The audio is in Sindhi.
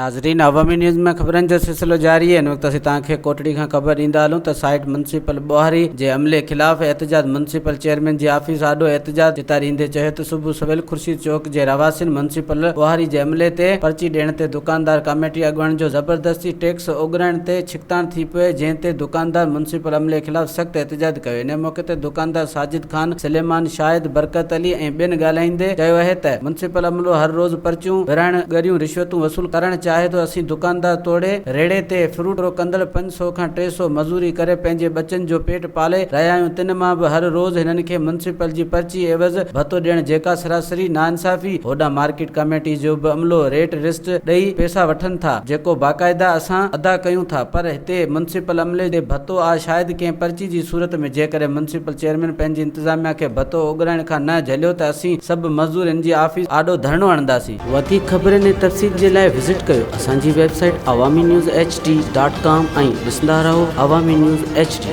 ناظرين عوامي نيوز ۾ خبرن جو سلسلو جاري آهي. هن وقت اسين توهان کي ڪوٽڙي کان خبر ڏيندا هلون ته سائيٽ ميونسپل ٻوهاري جي عملي خلاف احتجاج ميونسپل چيئرمين جي آفيس آڏو احتجاج چتاريندي چيو ته صبح سويل خورشيد چوڪ جي رهواسين ميونسپل ٻوهاري جي عملي تي پرچي ڏيڻ تي دڪاندار ڪاميٽي اڳواڻن جو زبردستي ٽيڪس اوڳرائڻ تي ڇڪتاڻ ٿي پئي جنهن تي دڪاندار ميونسپل عملي خلاف سخت احتجاج ڪيو انهي موقعي تي دڪاندار ساجد خان، سليمان شاهد، برڪت علي ۽ ٻين ڳالهائيندي چيو اهي ته ميونسپل عملو هر روز پرچيون ورهائڻ ڳريون رشوتون وصول ڪرڻ چاهي ٿو اسين دڪاندار توڙي ريڙهي تي فروٽ وڪرو ڪندڙ 500 کان 300 مزوري ڪري پنهنجي ٻچن جو پيٽ پالي رهيا آهيون تن مان به هر روز هنن کي ميونسپل جي پرچي عيوض ڀتو ڏيڻ جيڪا سراسري ناانصافي هوڏانهن مارڪيٽ ڪميٽي جو به عملو ريٽ رسٽ ڏئي پيسا وٺن ٿا جيڪو باقاعده اسان ادا ڪيون ٿا پر هتي ميونسپل عملي تي ڀتو آ شايد ڪنهن پرچي جي صورت ۾ جيڪڏهن ميونسپل چيئرمين پنهنجي انتظاميا کي ڀتو اوڳرائڻ کان نه جهليو ته اسين سڀ مزدور هن جي آفيس آڏو ڌرڻو هڻنداسين. وڌيڪ خبرن ۽ تفصيل جي لاء وزٽ ڪيو اسان جي website Awami news H D dot com ۽ ڏسندا رهو عوامي نيوز ايڇ ڊي.